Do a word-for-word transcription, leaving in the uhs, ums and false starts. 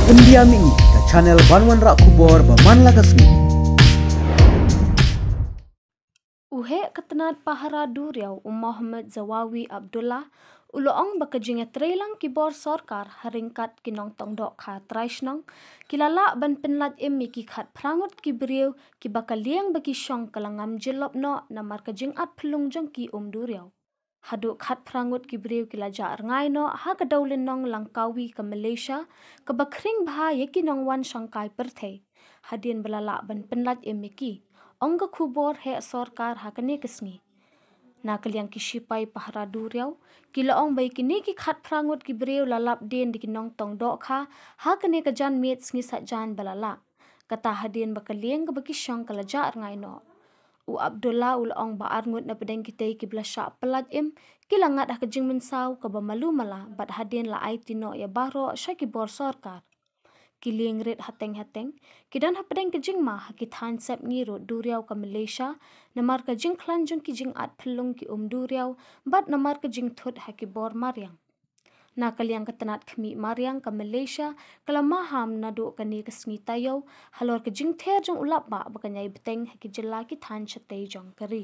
India Mini, ka channel ban wanrah khubor ba man la ka sngi. U heh ka tnat pahara duriaw u Mohammed Zawawi Abdullah u la ong ba ka jingïatreilang ki bor sorkar ha ryngkat ki nongtong dohkha trai shnong ki la lah ban pynlait im ïa ki khatphra ngut ki briew kiba ka liang ba ki shong ka la ngam jyllop noh namar ka jingat phyllung jong ki um duriaw. Haduh khatphra ngut ki briew ki la jah rngai noh ha ka dewlynnong Langkawi ka Malaysia, kaba khring bha ïa ki nongwan shongkai pyrthei, hadien ba la lah ban pynlait im ïa ki, ong ka khubor heh sorkar ha kane ka sngi. Na ka liang ki shipai pahara duriaw, ki la ong ba ïa kine ki khatphra ngut ki briew la lap dien da ki nongtong dohkha ha kane ka janmiet sngi Saitjaiñ ba la lah. Kata hadien ba ka liang kaba ki shong ka la jah rngai noh. U Abdullah u la ong ba ar ngut na pdeng kitei kiba la shah pynlait im ki la ngat ha ka jingmynsaw kaba malu mala bad hadien la aiti noh ïa baroh sha ki bor sorkar. Ki lieng rit hateng hateng ki don hapdeng ka jingma ha ki thaiñ Sepngi Road duriaw ka Malaysia, namar ka jingkhlaiñ jong ki jingat phyllung ki um duriaw bad namar ka jingthut ha ki bor mariang. Na ka liang ka tnat khmih mariang ka Malaysia ka la maham naduh kane ka sngi taïew halor ka jingther jong u lapbah ba kan ïai bteng ha ki jylla ki thaiñ shatei jong ka ri.